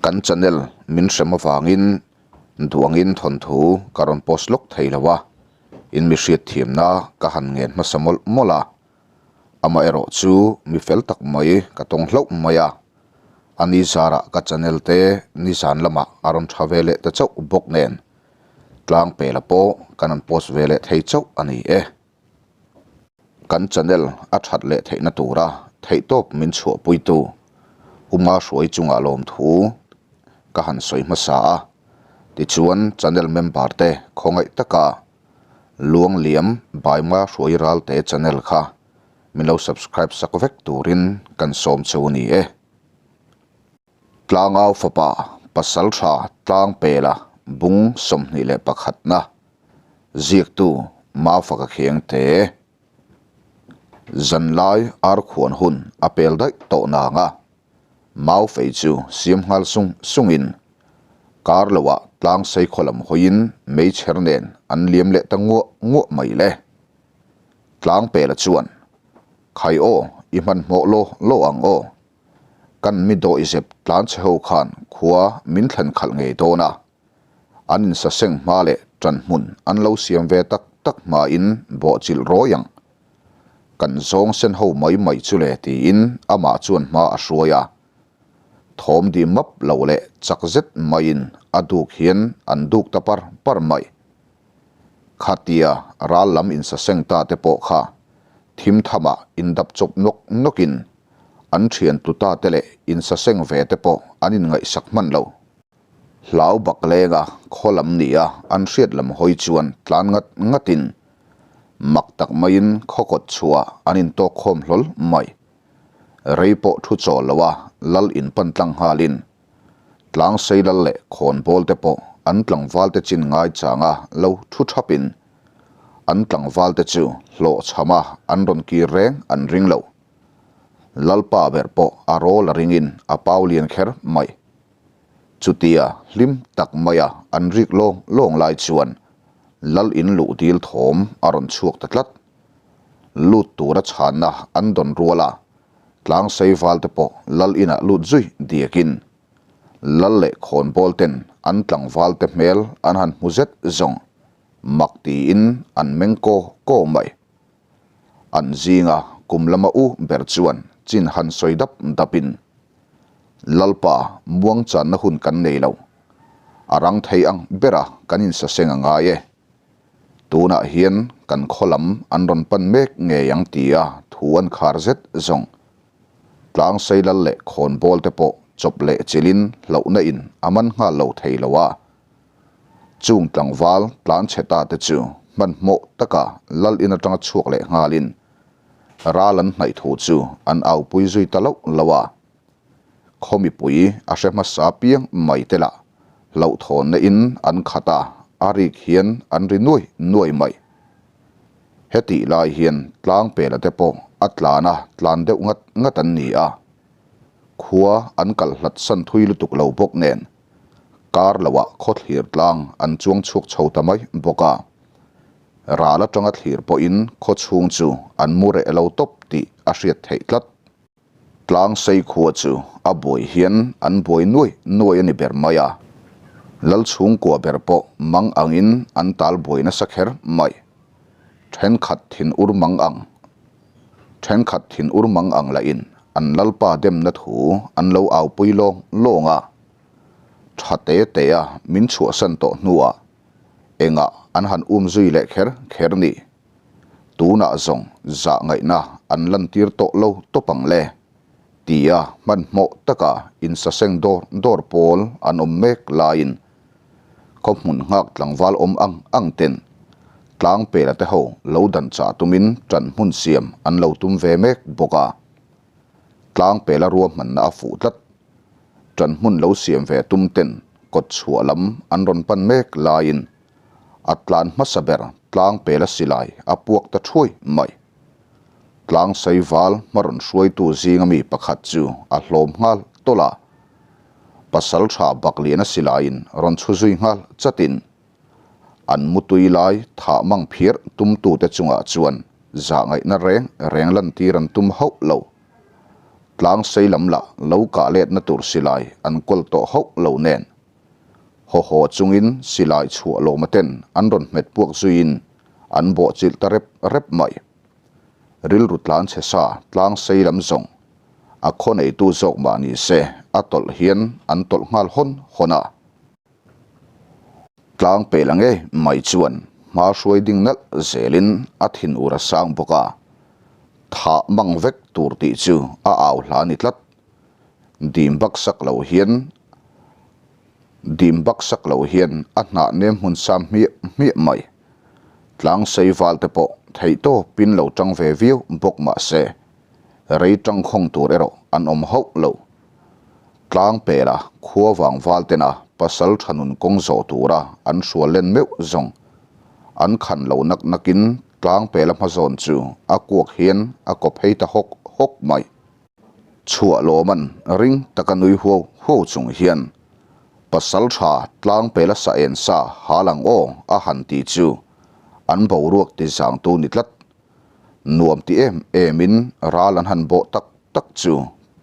Kan channel min hrem avangin duangin thawnthu ka rawn post lawk thei lo a, in mi hriatthiamna ka han ngen hmasa mawlh mawlh a. Amaherawh chu mi fel tak mai ka tawng hlauh mai a, a ni zarah ka channel te nizan lamah a rawn tha ve leh ta chauh bawk nen tlang pela pawh kan han post ve leh thei chauh a ni e. Kan channel a that leh theihna tura theihtawp min chhuahpuitu Uma hruai chungah lawmthu ka han sawi hmasa a, tichuan channel member te khawngaih taka Luangliam Baima hruai ralte channel kha min lo subscribe sak vek turin kan sawm cheu a ni e. Tlangau fapa pasal tha Tlangpela bung 21 na Ziaktu Mafaka Khengte Zanlai arkhuan hun a pel daih tawh nang a, mau fei chu siam nghal sung sungin kar loah tlang sei khaw lam hawiin meichher nen an liam leh ta nguah nguah mai le. Tlangpela chuan, Khai aw, i hmanhmawh law law ang aw. Kan mi dawihzep tlanchhe ho khan khua min thlen khalh ngei dawn a. An insaseng hma leh ṭan hmun an lo siam ve tak tak hmain bawhchilh rawi ang. Kan zawng sen ho mai mai chu le tiin amah chuan hma a hruai a. Thawm dim map lo leh chak zet maiin a duk hian an duk ta par par mai. Khatia ral lam insaseng ta te pawh kha thim thamah indap chawp nawk nawkin an ṭhian tluta te leh insaseng ve te pawh an inngaihsak hman lo. Hlau bak lenga khaw lam nia an hriat lam hawi chuan tlan ngat ngatin mak tak maiin khaw kawt chhuah an intawk khawm hlawl mai. Rei pawh thu chawl loa lal inpan tlang nghalin tlang sei lal leh khawn bawl te pawh an tlangval te chin ngai changa lo thu thapin an tlangval te chu hlawhchhama an rawn kir reng an ring lo. Lalpa ber pawh a rawl a ringin a pau lian kher mai. Chutia hlim tak maia an rik lawng lawng lai chuan lal in luh dil thawm a rawn chhuak ta tlat. Lut tura chhanna an dawn rual a, tlang sei val te pawh lal inah lut zui diakin lal leh khawnbawl ten an tlangval te hmel an han hmu zet zawng mak tiin an meng kaw kaw mai. An zinga kum lama u ber chuan chin han sawi dap dapin, Lalpa, muang channa hun kan nei lo. A rang thei ang bera kan insaseng a ngai e. Tunah hian kan khaw lam an rawn pan mek ngei ang tia thu an khar zet zawng. Tlang sei lal leh khawnbawl te pawh chawp leh chilhin hlauhna in a man nghal lo thei lo a. Chung tlangval tlan chhe ta te chu hmanhmawh taka lal in atanga chhuak leh nghalin ral an hnaih thu chu an aupui zui ta loh lo a. Khaw mipui a hre hmasa piang mai te lah hlauhthawnna in an khat a, a rik hian an ri nuai nuai mai. Hetih lai hian tlangpela te pawh a tlan a tlan deuh ngat ngat an ni a. Khua an kal hlat san thui lutuk lo bawk nen kar loah khawthlir tlang an chuang chhuak chho ta mai bawk a. Ral atanga thlir pawhin khaw chhung chu an mu reh lo tawp tih a hriat theih tlat. Tlang sei khua chu a buai hian an buai nuai nuai a ni ber mai a. Lal chhungkua ber pawh mang angin an tal buai nasa kher mai. Thenkhat thin ur mang ang Thenkhat thin ur mang ang lahin an lalpa demna thu an lo aupui lawng lawng a. Tha te te a min chhuahsan tawh hnuah engah an han um zui leh kher kher ni. Tunah zawng zah ngaihna an lantir tawh lo tawp ang le tia hmanhmawh taka insaseng dawr dawr pawl an awm mek laiin khaw hmun nghak tlangval awm ang ang ten tlangpela te ho lo dan chah tumin ṭan hmun siam an lo tum ve mek bawk a. Tlangpela ruahmanna a fuh tlat. Ṭan hmun lo siam ve tum ten kawt chhuah lam an rawn pan mek laiin a tlan hmasa ber tlangpela silai a puak ta ṭhuai mai. Tlang sei val hma rawn hruaitu zinga mi pakhat chu a hlawm nghal tawlh a. Pasal tha Bakliana silaiin rawn chhu zui nghal chatin an mutui lai thah mang phiar tumtute chungah chuan zahngaihna reng reng lantir an tum hauh lo. Tlang sei lam lah lo kah letna tur silai an kawl tawh hauh lo nen. Haw haw chungin silai chhuah lawma ten an rawn hmet puak zuiin an bawh chilh ta rep rep mai. Rilru tlan chhe sa tlang sei lam zawng a khaw neitu zawk mah ni se a tawlh hian an tawlh nghal hawn hawn a. Tlang pela ngei mai chuan hma hruai ding nalh zelin a thin ur a sang bawk a, thah mang vek tur tih chu a au hla a ni tlat. Dim bak sak lo hian dim bak sak lo hian a hnah nem hmun sam hmiah hmiah mai. Tlang sei val te pawh theihtawpin lo tang ve viau bawk mah se, rei tangkhawng tur erawh an awm hauh lo. Tlang pela khua vang val tena pasal tha nun kawng zawh tura an hrual len meuh zawng an khan lo nak nakin tlang pela hmazawn chu a kuak hian a kaw phei ta hawk hawk mai. Chhuah lawman ring taka nui huau huau chung hian pasal tha tlang pela sa en sa hal ang aw a han ti chu an boruak ti zangtu ni tlat. Nuam ti em emin ral an han bawh tak tak chu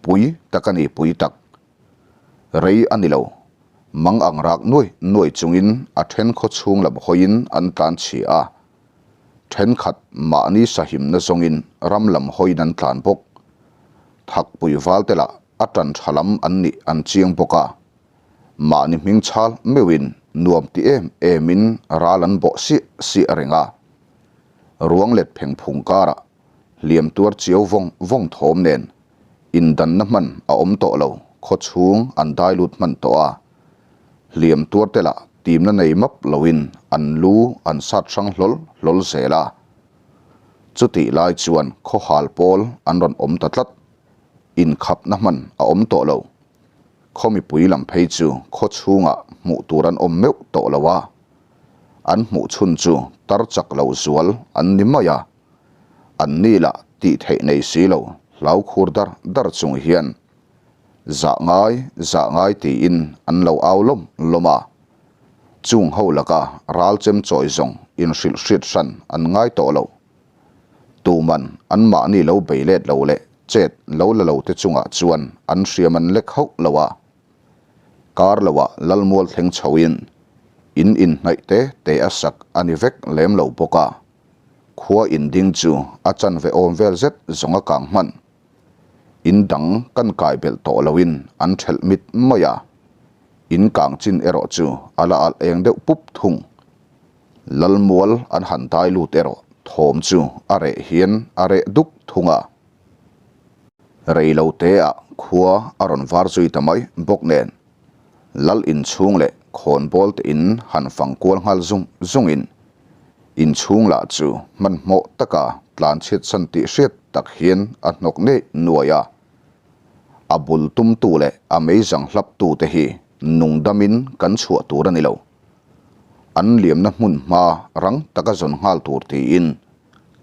pui tak a ni pui tak. Rei a ni lo. Mang ang rak nuai nuai chungin a then khaw chhung lam hawiin an tlan chhia a. Thenkhat mahni sahimna zawngin ram lam hawiin an tlan bawk. Thakpui val te lah a tan tha lam an nih an chiang bawk a. Mahni hming chhal meuhin nuam ti em emin ral an bawh siah siah reng a. Ruang let pheng phung karah hliam tuar chiau vawng vawng thawm nen indanna hman a awm tawh lo, khaw chhung an dai lut hman tawh a. Hliam tuar te lah timna nei map loin an lu an sat hrang hlawl hlawl zel a. Chutih lai chuan khaw hal pawl an rawn awm ta tlat, inkhapna hman a awm tawh lo. Khaw mipui lam phei chu khaw chhungah hmuh tur an awm meuh tawh lo a. An hmuh chhun chu tar chak lo zual an ni mai a, an ni lah tih theih nei si lo hlau khur dar dar chung hian zah ngai zah ngai tiin an lo au lawm lawm a. Chung ho laka ral chem chawi zawng inhrilh hriat hran an ngai tawh lo. Tuman an mahni lo bei let lo leh chet lo la lo te chungah chuan an hriam an lek hauh lo a. Kar loah Lalmual thleng chhoin in inhnaih te te a sak a ni vek lem lo bawk a, khua in ding chu a chanve awm vel zet zawng a kang hman. In dang kan kai belh tawh loin an thelh mit mai a, in kang chin erawh chu a la alh eng deuh pup thung. Lalmual an han dai lut erawh thawm chu a reh hian a reh duk thung a. Rei lo te ah khua a rawn var zui ta mai bawk nen Lal inchhung leh khawnbawl te in han fang kual nghal zung zung in inchhung lah chu hmanhmawh taka tlan chhiat san tih hriat tak hian a hnawk ngei nuai a. A bul tumtu leh a meizang hlap tu te hi nungdam in kan chhuah tur a ni lo. An liamna hmun hma rang taka zawn nghal tur tiin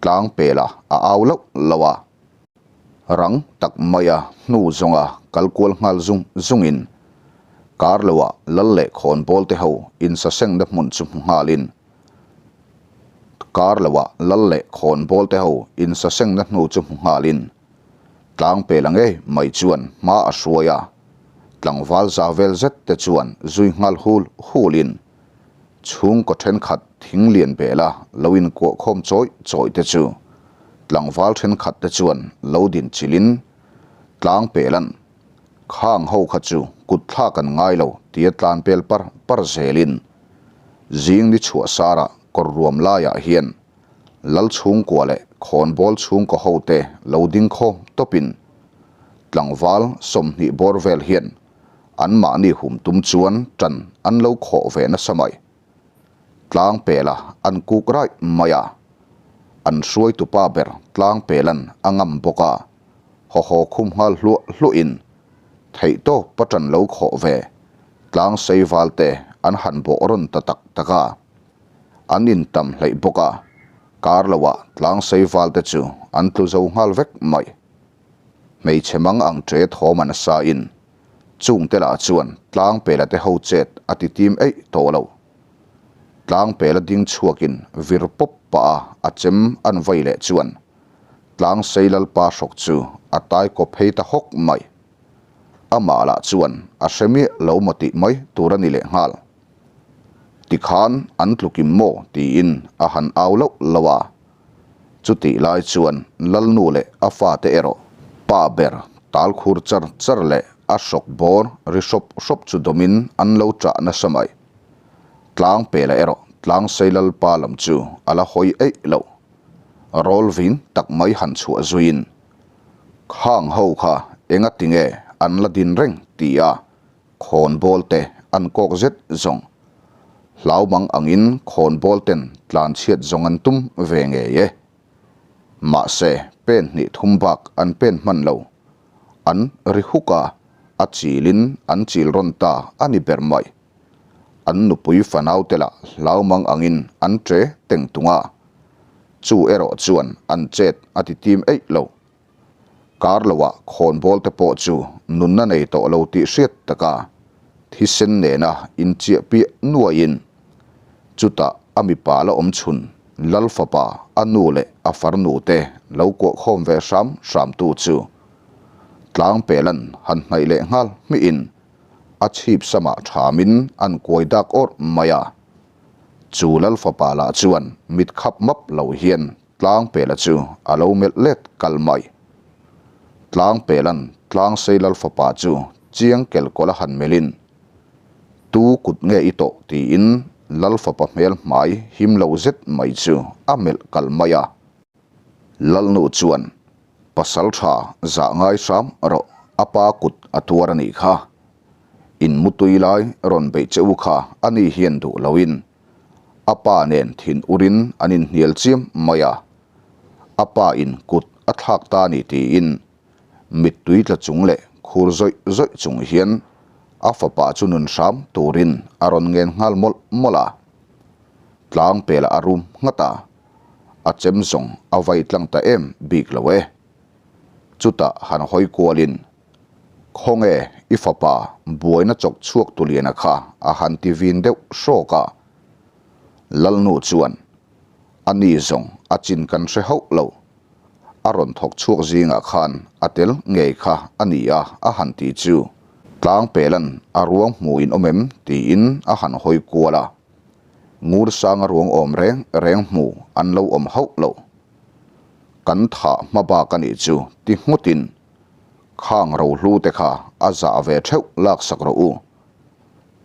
tlang pela a au loh loh a. Rang tak maia hnu zawnga kal kual nghal zung zungin kar loah lal leh khawnbawl te ho insasengna hmun chu hmu nghalin kar loah lal leh khawnbawl te ho insasengna hnu chu hmu nghalin tlang pela ngei mai chuan hma a hruai a, tlangval za vel zet te chuan zui nghal hul hulin Chhungkaw thenkhat thing lian bela lo inkuah khawm chawi chawi te chu tlangval thenkhat te chuan lo din chilhin tlang pelan khang ho kha chu kut thlak an ngai lo tia tlan pel par par zelin zing ni chhuah sarah kawr ruam laiah hian lal chhungkua leh khawnbawl chhungkaw ho te lo ding khawm tawpin tlangval 20 bawr vel hian An mahni hum tum chuan ṭan an lo khawh ve nasa mai. Tlang pela an kuk raih mai a. An hruaitupa ber tlang pelan a ngam bawk a, haw haw khum nghal hluah hluahin theihtawp a ṭan lo khawh ve tlang sei val te an han bawh rawn ta tak tak a. An intam hleih bawk a, kar loah tlang sei val te chu an tlu zo nghal vek mai. Hmeichhe mang ang ṭe thawm a nasa in chungte lah chuan tlang pela te ho chet a ti tim eih tawh lo. Tlang pela ding chhuakin vir pawp pah a a chem an vai leh chuan tlang sei lalpa hrawk chu a tai kaw phei ta hawk mai. Amah lah chuan a hre miah lo maw tih mai tur a ni lehnghal. Tikhan an tlukim maw tiin a han au loh loh a. Chutih lai chuan Lalnu leh a fate erawh pa ber tal khur char char leh a hrawk bawr ri hrawp hrawp chu dawmin an lo ṭah nasa mai. Tlang pela erawh Tlangsei Lalpa lam chu a la hawi eih lo. Rawl vin tak mai han chhuah zuiin, Khang ho kha enga tinge an la din reng ti a khawnbawl te an kawk zet zawng. Hlau mang angin khawnbawl ten tlan chhiat zawng an tum ve ngei e. Mahse pen hnih thum bak an pen hman lo. An ri huk a, a chilin an chil rawn ta a ni ber mai. An nupui fanau te lah hlau mang angin an ṭe teng tung a, chu erawh chuan an chet a ti tim eih lo. Kar loah khawnbawl te pawh chu nunna nei tawh lo tih hriat taka thisen nena inchiah piah nuaiin chutah a mipa la awm chhun Lal fapa a nu leh a farnu te lo kuah khawm ve hram hramtu chu Tlangpelan han hnaih leh nghal hmihin a chhip samah thamin an kuai dak awrh mai a. Chu Lal fapa lah chuan mit khap map lo hian Tlangpela chu a lo melh let kal mai. Tlangpelan Tlangsei Lal fapa chu chiang kelkawlh a han melhin, Tu kut nge i tawh? tiin Lal fapa hmel hmai him lo zet mai chu a melh kal mai a. Lalnu chuan, Pasal tha zah ngai hram rawh, a pa kut a tuar a nih kha. In mutui lai rawn beih che u kha a ni hian duh loin a pa nen thin urin an inhnial chiam mai a, a pa in kut a thlak ta ni tiin mittui tla chung leh khur zawih zawih chung hian a fapa chu nun hram turin a rawn ngen nghal mawlh mawlh a. Tlang pelah a rum nghat a, a chem zawng a vai tlang ta em bik lo e. Chutah han hawi kualin Khawnge i fapa buaina chawk chhuak Tuliana kha a han ti vin deuh hrawk a. Lalnu chuan, A ni zawng a chin kan hre hauh lo. A rawn thawk chhuak zingah khan a tel ngei kha a ni a a han ti chu. Tlangpelan a ruang hmu in awm em tiin a han hawi kual a. Ngursanga ruang awm reng reng hmu an lo awm hauh lo. Kan thah hma bak a nih chu ti nghutin Khang rohlu te kha a zah ve theuh laksak rawh u.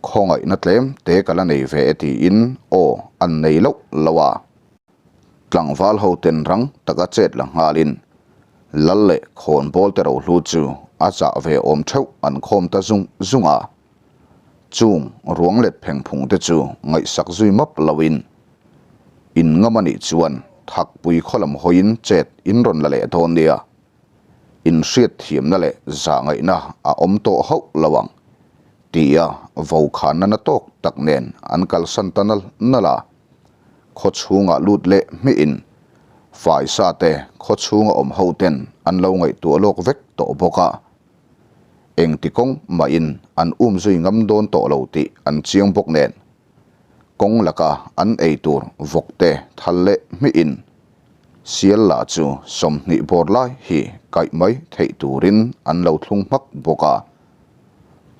Khawngaihna tlem te ka la nei ve e tiin aw an nei loh loh a. Tlangval ho ten rang taka chet la nghalin Lal leh khawnbawl te rohlu chu a zah ve awm theuh an khawm ta zung zung a. Chung ruang let pheng phung te chu ngaihsak zui map loin in ngam a nih chuan thakpui khaw lam hawiin chet in rawn la leh dawn nia. Inhriatthiamna leh zahngaihna a awm tawh hauh lo ang, tia vokhanna na tawk tak nen an kalsan ta nal nal a. Khaw chhungah lut leh hmihin faisa te khaw chhunga awm ho ten an lo ngaihtuah lawk vek tawh bawk a. Engti kawng mahin an um zui ngam dawn tawh lo tih an chiang bawk nen kawng laka an ei tur vawk te thal leh hmihin Sial lah chu 20 bawr lai hi kaih mai theih turin an lo thlung hmak bawk a.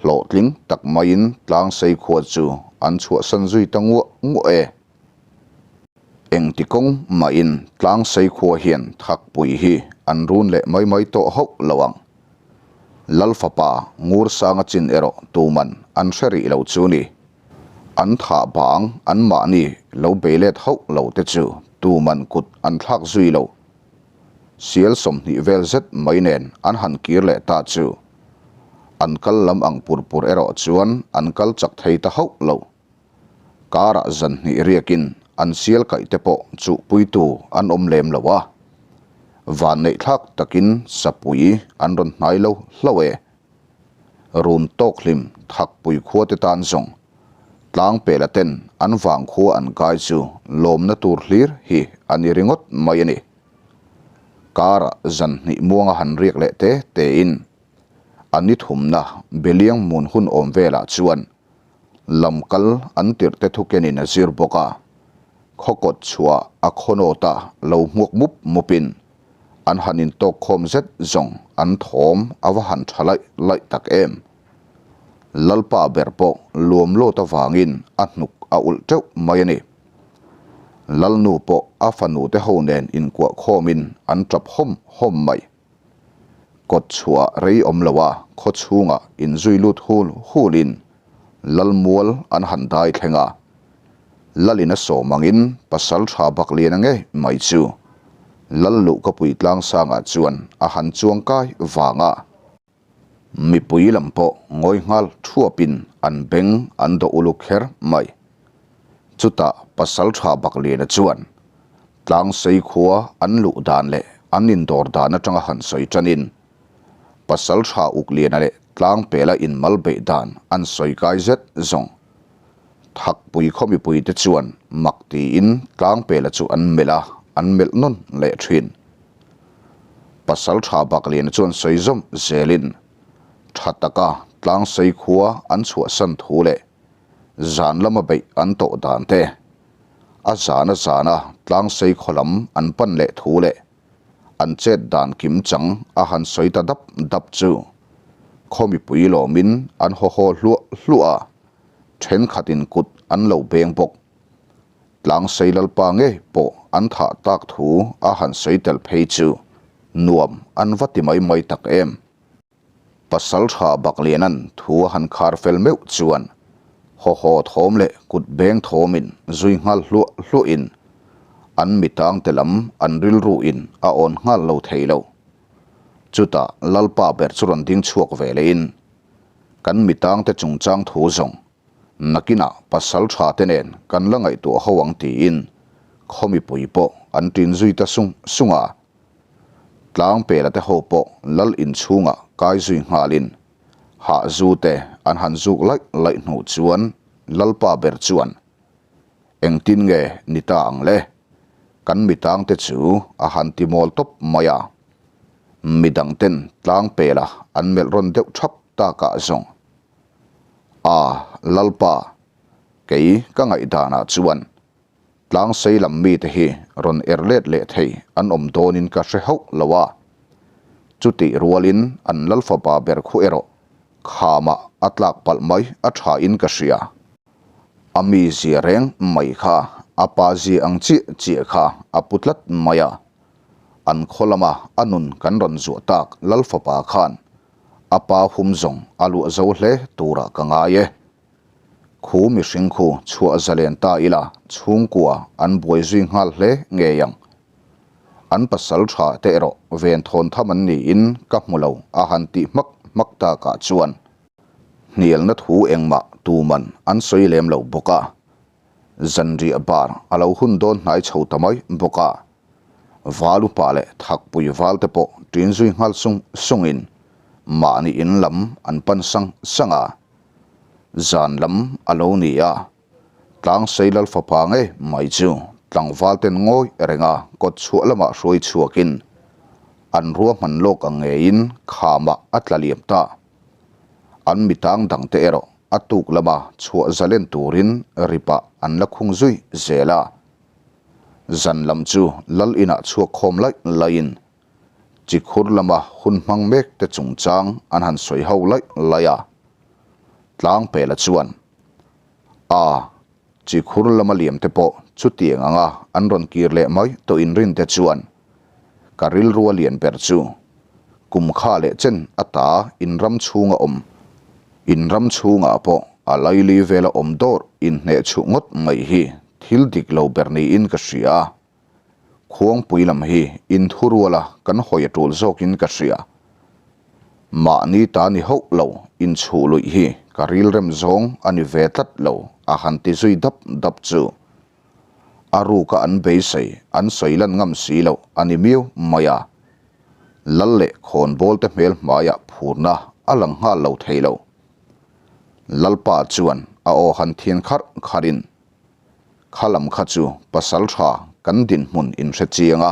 Hlawhtling tak maiin Tlangsei khua chu an chhuahsan zui ta nguah nguah e. Engti kawng mahin Tlangsei khua hian Thakpui hi an run leh mai mai tawh hauh lo ang. Lal fapa Ngursanga chin erawh tuman an hre rih lo chu ni. An thah bang an mahni lo bei let hauh lo te chu tuman kut an thlak zui lo. Sial 20 vel zet mai nen an han kir leh ta chu. An kal lam ang pur pur erawh chuan an kal chak thei ta hauh lo. Karah zan hnih riakin an sial kaih te pawh chuhpuitu an awm lem lo a. Vanneih thlak takin sapui an rawn hnai lo hlauh e. Run tawk hlim Thakpui khua te tan zawng Tlangpela ten an vang khua an kai chu lawmna tur hlir hi a ni ringawt mai a ni. Karah zan hnih muanga han riak leh te tein a ni thumna Beliang mun hun awm velah chuan lam kal an tirh te thukenin a zir bawk a, khawkawt chhuah a khawnawta lo hmuak mup mupin an han intawk khawm zet zawng an thawm a va han tha laih laih tak em. Lalpa ber pawh luam lawt avangin a hnuk a ulh teuh mai a ni. Lalnu pawh a fanu te ho nen inkuah khawmin an tap hawm hawm mai. Kawt chhuah rei awm lo a khaw chhungah inzui lut hul hulin Lalmual an han dai thleng a. Lalin a sawm angin pasal tha bak lian a ngei mai chu Lal luhkapui tlangsangah chuan a han chuang kai vang a. Mipui lam pawh ngawi nghal thuapin an beng an dawh uluk kher mai. Chutah pasal tha bak liana chuan Tlangsei khua an luh dan leh an indawr dan atanga han sawi tanin pasal tha uk liana leh tlangpela inmal beih dan an sawi kai zet zawng. Thakpui khaw mipuite chuan mak tiin tlangpela chu an melh a, an melh nawn leh thin. Pasal tha Bakliana chuan sawi zawm zelin tha taka Tlangsei khua an chhuahsan thu leh zan lama beih an tawh dan te, a zana zana Tlangsei khaw lam an pan leh thu leh an chet dan kim chang a han sawi ta dap dap chu khaw mipui lawmin an haw haw hluah hluah a, thenkhatin kut an lo beng bawk. Tlangsei Lalpa ngei pawh an thah tak thu a han sawi tel phei chu nuam an va ti mai mai tak em. Pasal tha Bakliana'n thu a han khar fel meuh chuan haw haw thawm leh kut beng thawmin zui nghal hluah hluahin an mitangte lam an rilruin a awn nghal lo thei lo. Chutah Lalpa ber chu rawn ding chhuak ve lehin kan mitangte chungchang thu zawng Nakinah pasal tha te nen kan la ngaihtuah ho ang tiin khaw mipui pawh an tin zui ta sung sung a. Tlangpela te ho pawh lal inchhungah kai zui nghalin hah zu te an han zuk laih laih hnu chuan Lalpa ber chuan engtin nge ni ta ang le? Kan mitangte chu a han ti mawl tawp mai a. Midangten Tlangpela an melh rawn deuh thap takah zawng A, Lalpa, kei ka ngaihdanah chuan tlangsei lam mite hi rawn er let leh thei an awm dawnin ka hre hauh lo a. Chutih rualin an Lalfapa ber khu erawh khamah a tlak palh mai a thain ka hria. A mizia reng mai kha a pa zia ang chiah chiah kha a pu tlat mai a. An khaw lama a nun kan rawn zuah tak Lalfapa khan A pa hum zawng a luah zo hle turah ka ngai e. Khu mihring khu chhuah zalen ta ila chhungkua an buai zui nghal hle ngei ang. An pasal tha te erawh ven thawn tham an niin ka hmu lo a han tih hmak hmak takah chuan hnialna thu engmah tuman an sawi lem lo bawk a. Zanriah bar a lo hun dawn hnai chho ta mai bawk a. Valupa leh Thakpui val te pawh ṭin zui nghal sung sungin mahni in lam an pan sang sang a. Zan lam a lo ni a, Tlangsei Lalfapa ngei mai chu tlangval ten ngawi reng a kawt chhuah lamah hruai chhuakin an ruahman lawk ang ngeiin khamah a tla liam ta. An mitang dangte erawh a tuk lama chhuah zalen turin ripah an la khung zui zel a. Zan lam chu lal inah chhuak khawm laih laihin chikhur lama hun hmang mek te chungchang an han sawi ho laih laih a. Tlangpela chuan, A, chikhur lama liam te pawh chutiang anga an rawn kir leh mai tawh inrin te chuan ka rilrua lian ber chu kum kha leh chen ata inram chhunga awm, inram chhungah pawh a laili vela awm dawr inhneh chhuh ngawt mai hi Thil dik lo ber niin ka hria a, Khuangpui lam hi inthuruala kan hawi a tul zawkin ka hria. Mahni ta ni hauh lo inchhuh luih hi ka rilrem zawng a ni ve tlat lo a han ti zui dap dap chu. A ruka an beisei an sawi lan ngam si loh a ni miau mai a. Lal leh khawnbawl te hmel hmaiah phurna a lang nghal lo thei lo. Lalpa chuan a aw han thian kharh kharhin, Kha lam kha chu pasal tha kan dinhmun in hre chiang a,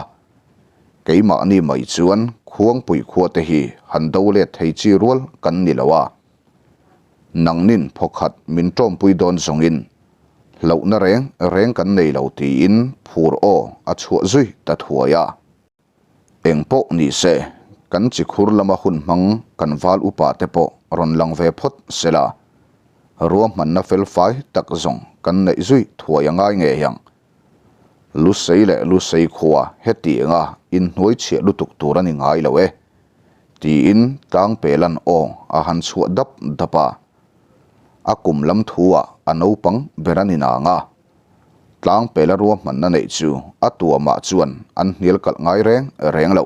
keimahni mai chuan Khuangpui khua te hi han do let thei chi rual kan ni lo a, nangnin phawkhat min tawmpui dawn zawngin hlauhna reng reng kan nei lo tiin phur aw a chhuah zui ta thuai a. Eng pawh ni se, Kan chikhur lama hun hmang kan val upa te pawh rawn lang ve phawt sela, ruahmanna fel fai tak zawng kan neih zui thuai a ngai ngei ang. Lusei leh Lusei khua hetianga inhnuai chhiah lutuk tur a ni ngai lo e, tiin Tlangpelan aw a han chhuah dap dap a. A kum lam thu-ah a naupang ber a ni nang a. Tlangpela ruahmanna neih chu a tuamah chuan an hnial kalh ngai reng reng lo.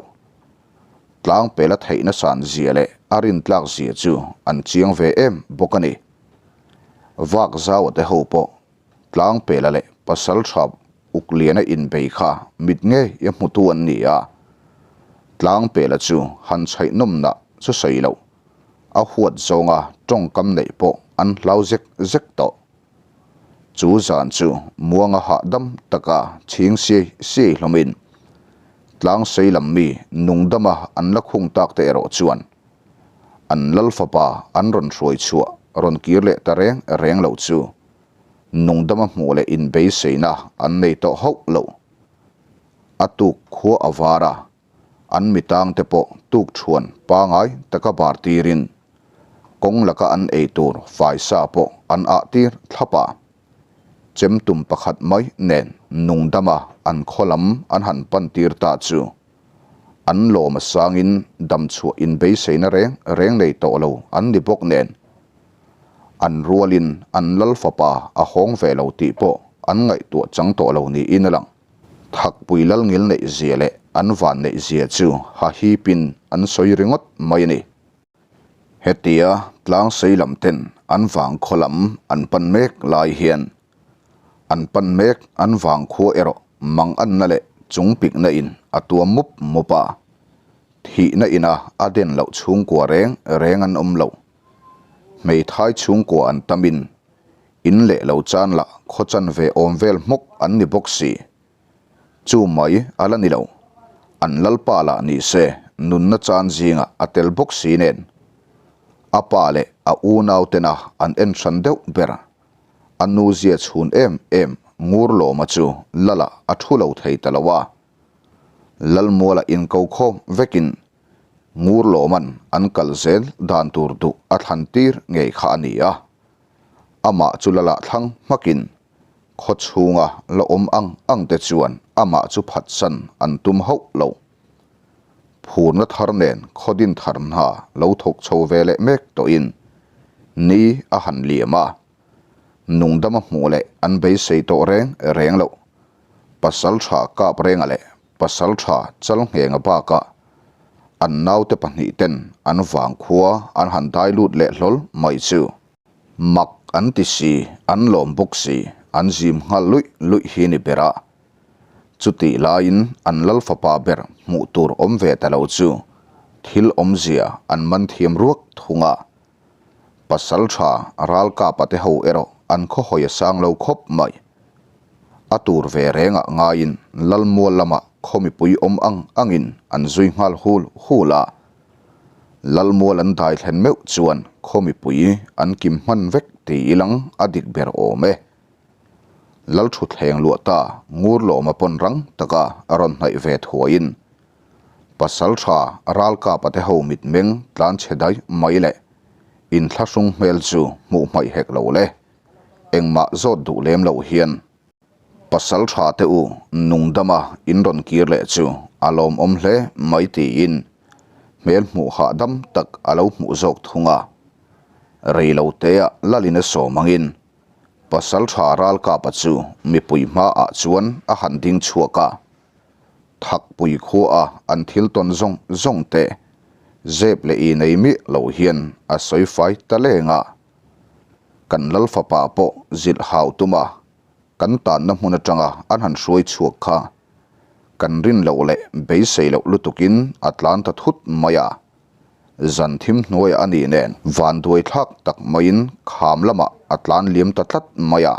Tlangpela theihna san zia leh a rintlak zia chu an chiang ve em bawk a ni. Vak zaua te ho pawh Tlangpela leh pasal tha Ukliana inbei kha mit ngei a hmutu an ni a. Tlangpela chu han chhaih nawmna chu sawi loh, a huat zawnga tawngkam neih pawh an hlau zek zek tawh. Chu zan chu muanga hahdam taka chhing siai siai hlawmin Tlangsei lam mi nungdama an la khung tak te erawh chuan an lal fapa an rawn hruai chhuah rawn kir leh ta reng reng lo chu nungdama hmuh leh inbeiseina an nei tawh hauh lo. A tuk khua a var a, An mitangte pawh tukṭhuan pangai taka bar tirin kawng laka an ei tur faisa pawh an ah tir thlap a. Chemtum pakhat mai nen nungdama an khaw lam an han pan tir ta chu an lawm a sangin damchhuah inbeiseina reng reng nei tawh lo an ni bawk nen an rualin an lal fapa a hawng ve lo tih pawh an ngaihtuah chang tawh lo niin a lang. Thakpui lal ngil neih zia leh an van neih zia chu ha hipin an sawi ringawt mai a ni. Hetia tlangsei lam ten an vangkhaw lam an pan mek lai hian an pan mek an vangkhua erawh mang anna leh chung pikna in a tuam mup mup a, thihna ina a den loh chhungkua reng reng an awm lo. Hmeithai chhungkua an tamin In leh lo chan lah khaw chan ve awm vel hmawk an ni bawk si. Chu mai a la ni lo. An lalpa lah ni se nunna chan zingah a tel bawk si nen. A pa leh a unau tena an en hran deuh ber. A nu zia chhun em em Ngurlawma chu Lala a thu lo thei ta lo a. Lalmuala inko khawm vekin Ngurlawma'n an kal zel dan tur duh a thlan tir ngei kha a ni a. Amah chu la lah thlang hmakin khaw chhunga la awm ang ang te chuan amah chu phatsan an tum hauh lo. Phurna thar nen khaw din thar hna lo thawk chho ve leh mek tawhin ni a han liam a, nungdama hmuh leh an beisei tawh reng reng loh. Pasal tha kap renga leh pasal tha chal nghenga bakah an naute pahnihten an vangkhua an han dai lut leh hlawl mai chu. Mak an ti si, an lawm bawk si, an zim nghal luih luih hi ni ber a. Chutih laiin an lal fapa ber hmuh tur awm ve ta lo chu thil awmzia an man thiam ruak thung a. Pasal tha ralkapa te ho erawh an khawhawi a sang lo khawp mai. A tur ve rengah ngaiin Lalmual lamah khaw mipui awm ang angin an zui nghal hul hul a. Lalmual an dai thlen meuh chuan khaw mipui an kim hman vek ti ilang a dik ber awm e. Lalthuthleng luah ta Ngurlawma pawn rang taka a rawn hnaih ve thuaiin Pasaltha ralkapa te ho mitmeng tlan chhe daih mai leh inthlahrung hmel chu hmuh hmaih hek lo le. Engmah zawt duh lem loh hian Pasaltha te u nungdama in rawn kir leh chu a lawmawm hle mai tiin hmel hmuh hahdam tak a lo hmuh zawk thung a. Reiloteah lalin a sawm angin Pasaltha ralkapa chu mipui hmaah chuan a han ding chhuak a. Thakpui khua a an thil tawn zawng zawng te zep leh i nei miah lo hian a sawi fai ta leng a. Kan lal fapa pawh zilh hau tum a, kan tanna hmun atanga an han hruai chhuak kha kan rin loh leh beisei loh lutukin a tlan ta thut mai a. Zan thim hnuaiah a nih nen vanduai thlak tak maiin kham lamah a tlan liam ta tlat mai a.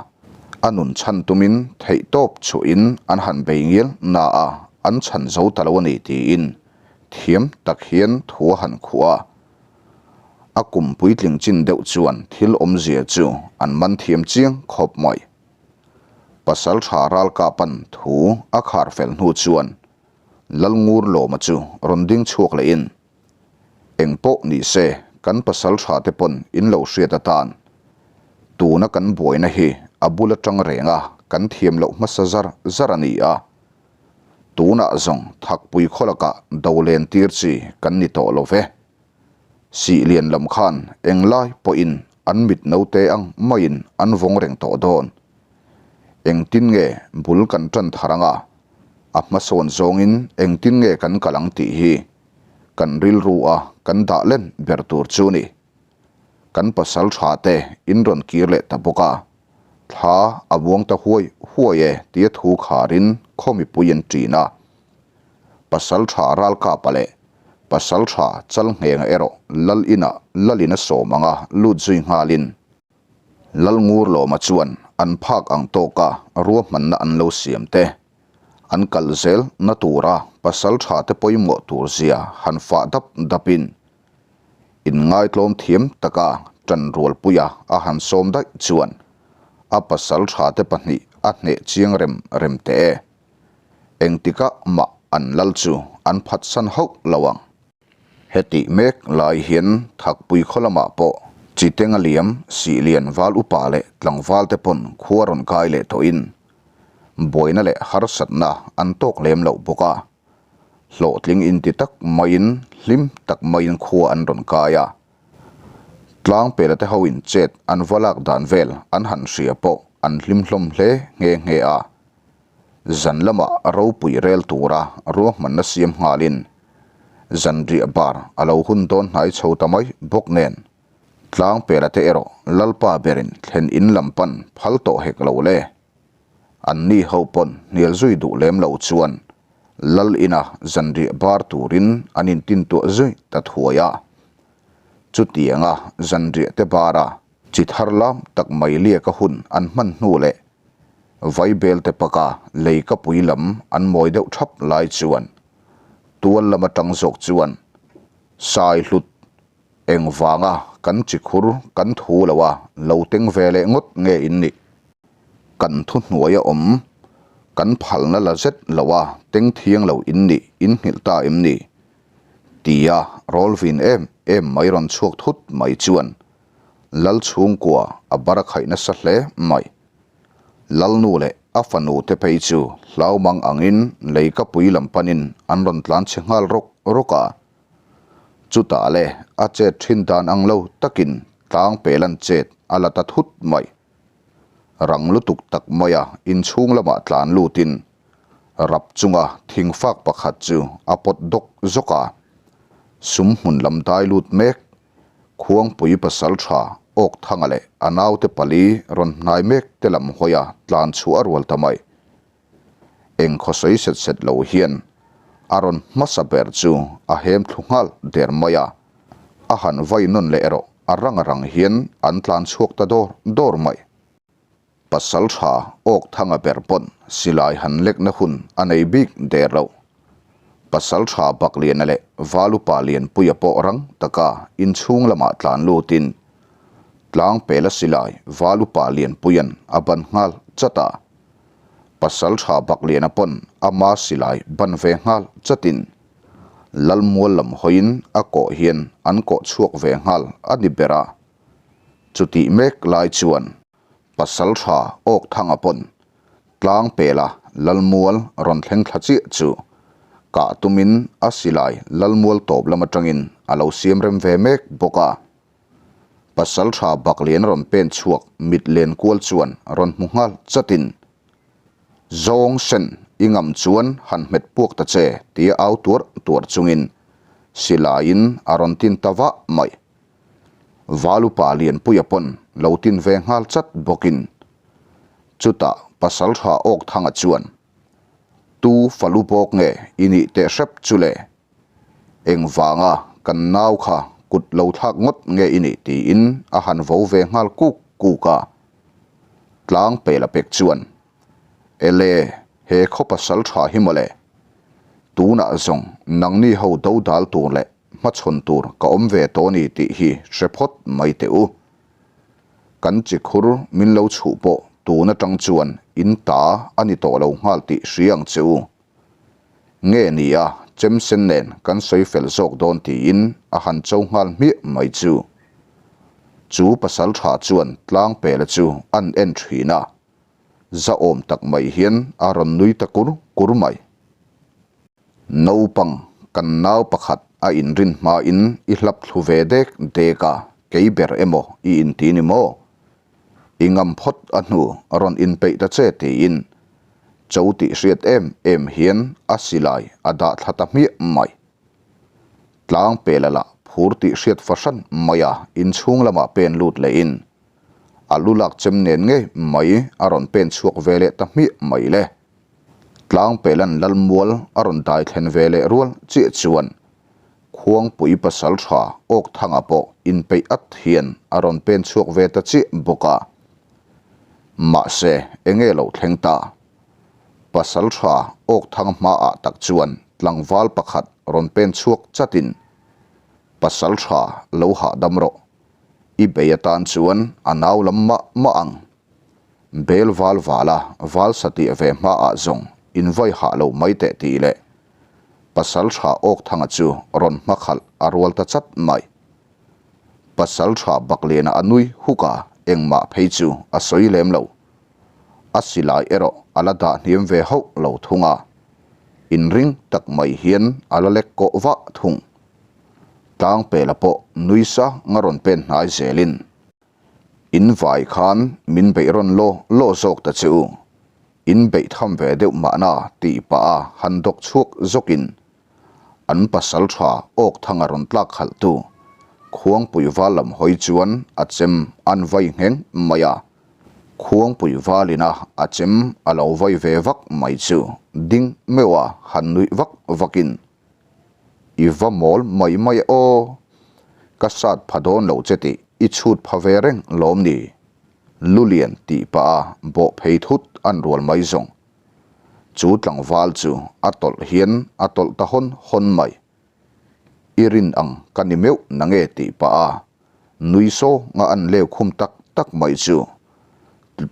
A nun chhan tumin theihtawp chhuahin an han bei ngial na a, an chhan zo ta lo a ni tiin thiam tak hian thu a han khuh a. A kum puitling chin deuh chuan thil awmzia chu an man thiam chiang khawp mai. Pasal tha ralkapan thu a khar fel hnu chuan Lalngur Lawma chu rawn ding chhuak lehin. Engpawh ni se kan pasaltha te pawn in lo hriat atan tuna kan buaina hi a bul atang renga kan thiam loh hmasa zar zar a ni a. Tunah zawng thakpui khaw lakah do len tir chi kan ni tawh lo ve. Sihlian lam khan englai pawhin an mit naute ang maiin an vawng reng tawh dawn. Engtin nge bul kan tan thar anga a hmasawn zawngin engtin nge kan kal ang tih hi kan rilru a kan dah len ber tur chu ni. Kan pasal tha te in rawn kir leh ta bawk a, thla a buang ta huai huai e tia thu kharin khaw mipui an ṭin a. Pasal tha Ralkapa leh pasal tha Chalnghenga erawh lal inah lalin a sawm anga lut zui nghalin Lalngurlawma chuan an phak ang tawka ruahmanna an lo siam te, an kal zel na tura pasal tha te pawimawh tur zia han fah dap dapin inngaitlawm thiam taka ṭanrualpuia a han sawm daih chuan a pasal tha te pahnih a hneh chiang rem rem teh e. Engtikah mah an lal chu an phatsan hauh lo ang. Hetih mek lai hian Thakpui khaw lamah pawh Chitenga liam, Sihlian val upa leh tlangval te pawn khua rawn kai leh tawhin buaina leh harsatna an tawk lem loh bawk a. Hlawhtling inti tak maiin hlim tak maiin khua an rawn kai a. Tlangpela te hoin chet an va lak dan vel an han hria pawh an hlim hlawm hle nghe nghe a. Zan lamah ropui rel tura ruahmanna siam nghalin zanriah bar a lo hun dawn hnai chho ta mai bawk nen Tlangpela te erawh Lalpa berin thlen in lam pan phal tawh hek lo le. An ni ho pawn hnial zui duh lem lo chuan Lal ina zanriah bar turin an intintuah zui ta thuai a. Chutianga zanriah te bara chi thar lam tak mai liaka hun an hman hnu leh Vaibel te paka lei ka pui lam an mawi deuh thap lai chuan tual lam atang zawk chuan sai hlut engvanga kan chi khur kan thu lo a lo teng ve leh ngawt nge in nih? Kan thu hnuai a awm kan phalna la zet lo a teng thiang lo in nih in nghilh ta em ni? Tia rawl vin em em mai rawn chhuak thut mai chuan Lal chhungkua a bar a khaih nasa hle mai. Lalnu leh a fanu te phei chu hlau mang angin lei ka pui lam panin an rawn tlan chhe nghal rawk rawk a. Chutah le a chet thin dan ang lo takin tlang pelan chet a la ta thut mai. Rang lutuk tak maia inchhung lamah tlan lutin rap chunga thingfak pakhat chu a pawt dawk zawk a. Sum hmun lam dai lut mek Khuangpui pasaltha Awkthanga leh a naute pali rawn hnai mek te lam hawia tlan chhuah a rual ta mai. Eng khawsawi set set lo hian a rawn hmasa ber chu a hem thlu nghal der mai a, a han vai nawn leh erawh a rang a rang hian an tlan chhuak ta dawr dawr mai. Pasaltha Awkthanga ber pawn silai han lekna hun a nei bik der lo. Pasaltha Bakliana leh Valupa Lianpuia pawh rang taka inchhung lamah tlan lutin Tlangpela silai Valupa Lianpuia'n a ban nghal chat a. Pasaltha Bakliana pawn ama silai ban ve nghal chatin Lalmual lam hawiin a kawh hian an kawh chhuak ve nghal a ni ber a. Chutih mek lai chuan pasal tha Awkthanga pawn tlang pela Lalmual rawn thleng thla chiah chu kah tumin a silai Lalmual tawp lam atangin a lo siam rem ve mek bawk a. Pasal tha Baklian rawn pen chhuak mit len kual chuan rawn hmu nghal chatin, Zawng sen i ngam chuan han hmet puak ta che tia au tuar tuar chungin silaiin a rawn tin ta vah mai. Valupa Lianpuia pawn lo tin ve nghal chat bawkin chutah Pasaltha Awkthanga chuan, Tu falu bawk nge i nih teh hrep chu le? Engvanga kan nau kha kut lo thlak ngawt nge i nih tiin a han vo ve nghal kuk kuk a. Tlang pela pek chuan, Ele, he khaw Pasaltha hi mawle, tunah zawng nangni ho dodal tur leh hmachhawn tur ka awm ve tawh a ni tih hi hre phawt mai teh u. Kan chi khur min lo chhuh pawh tun atang chuan in ta a ni tawh lo nghal tih hria ang che u. Nge ni a, Chem sen nen kan sawi fel zawk dawn tiin a han cho nghal hmiah mai chu. Chu pasaltha chuan Tlangpela chu an en thin a, zahawm tak mai hian a rawn nui ta kur kur mai. Naupang, kan nau pakhat a inrin hmain i hlap thlu ve dek dek a, kei ber emaw i inti ni maw? I ngam phawt a hnu rawn inpeih ta che tiin cho tih hriat em em hian a silai a dah thla ta hmiah mai. Tlang pela lah phur tih hriat fahran mai a inchhung lamah pen lut lehin a lu lak chem nen ngei mai a rawn pen chhuak ve leh ta hmiah mai le. Tlang pelan Lalmual a rawn dai thlen ve leh rual chiah chuan Khuangpui pasal tha Awkthanga pawh inpeih at hian a rawn pen chhuak ve ta chiah bawk a. Mahse, enge lo thleng ta? Pasal tha Awkthanga hmaah tak chuan tlangval pakhat rawn pen chhuak chatin, Pasal tha lo hahdam rawh. I bei atan chuan a nau lam mah mah ang. Bel val vala val satih ve hmaah zawng invai hah lo mai teh tih leh Pasal tha Awkthanga chu rawn hmakhalh a rual ta chat mai. Pasal tha Bakliana a nui huk a, engmah phei chu a sawi lem lo. A silai erawh a la dah hniam ve hauh lo thung a, inring tak mai hian a la lek kawh vah thung. Tlangpela pawh nui sang a rawn pen hnai zelin. In vai khan min beih rawn law law zawk ta che u. In beih tham ve deuh mahna tih pah a han dawk chhuak zawkin an pasal tha awk thanga rawn tlak khalh tu Khuangpui val lam hawi chuan a chem an vai ngheng mai a. Khuangpui valina a chem a lo vai ve vak mai chu ding meuh a han nuih vak vakin I va mawl mai mai e aw. Ka sat pha dawn lo che tih i chhut pha ve reng lawm ni? Lulian tih pah a bawh phei thut an rual mai zawng. Chu tlangval chu a tawlh hian a tawlh ta hawn hawn mai. I rin ang ka ni meuh nange tih pah a nui saw nga an leu khum tak tak mai chu.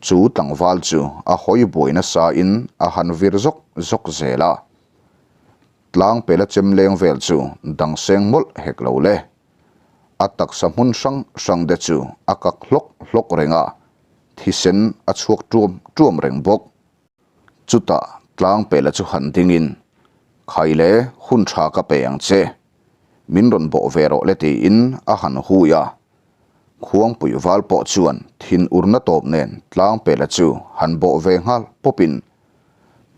Chu tlangval chu a hawi buai nasa in a han vir zawk zawk zel a. Tlang pela chem leng vel chu dang seng mawlh hek lo le. A taksa hmun hrang hrang te chu a kak hlawk hlawk reng a, thisen a chhuak tuam tuam reng bawk. Chutah tlang pela chu han dingin, Khai le, hun tha ka pe ang che. Min rawn bawh ve rawh le tiin a han hui a. Khuangpui val pawh chuan thin urna tawp nen tlang pela chu han bawh ve nghal pawpin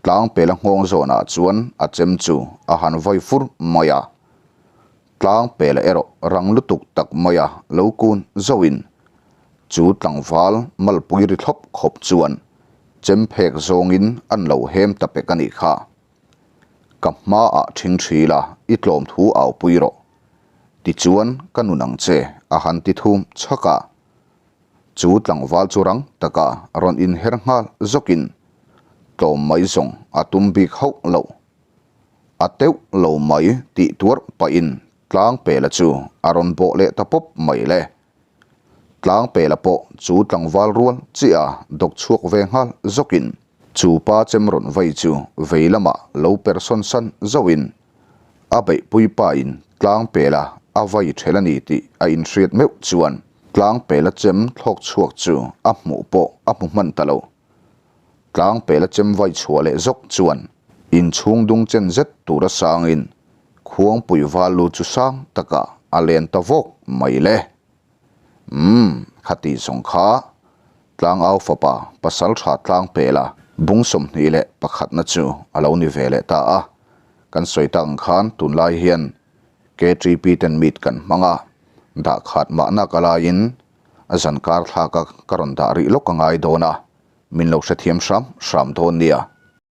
Tlang pela nghawng zawnah chuan a chem chu a han vai fur mai a. Tlang pela erawh rang lutuk tak maia lo kun zauhin chu tlangval malpui ri thlawp khawp chuan chem phek zawngin an lo hem ta pek a nih kha. Ka hmaah ṭhing ṭhi la, i tlawm thu au pui rawh. Tichuan ka nun ang che a han ti thum chhak a. Chu tlangval chu rang taka rawn inher nghal zawkin tlawm mai zawng a tum bik hauh lo. A teuh lo mai tih tuar pahin Tlangpela chu a rawn bawh leh ta pawp mai le. Tlangpela pawh chu tlangval rual chiah a dawk chhuak ve nghal zawkin chu pa chem rawn vei chu vei lamah lo per sawn san zauhin A beihpui pain Tlangpela a vai ṭhel a ni tih a inhriat meuh chuan Tlangpela chem thlawk chhuak chu a hmuh pawh a hmu hman ta lo. Tlangpela chem vai chhuah leh zawk chuan inchhung dung chen zet tura sangin Khuangpui val lu chu sang takah a len ta vawk mai le. Umm, khati zawng kha Tlangau fapa pasal tha Tlangpela bung 21 na chu a lo ni ve leh ta a. Kan sawi tak ang khan tunlai hian KTP ten meet kan hmang a, dah khat mahna ka laiin a zan kar thlak a ka rawn dah rih lawk a ngai dawn a, min lo hrethiam hram hram dawn nia.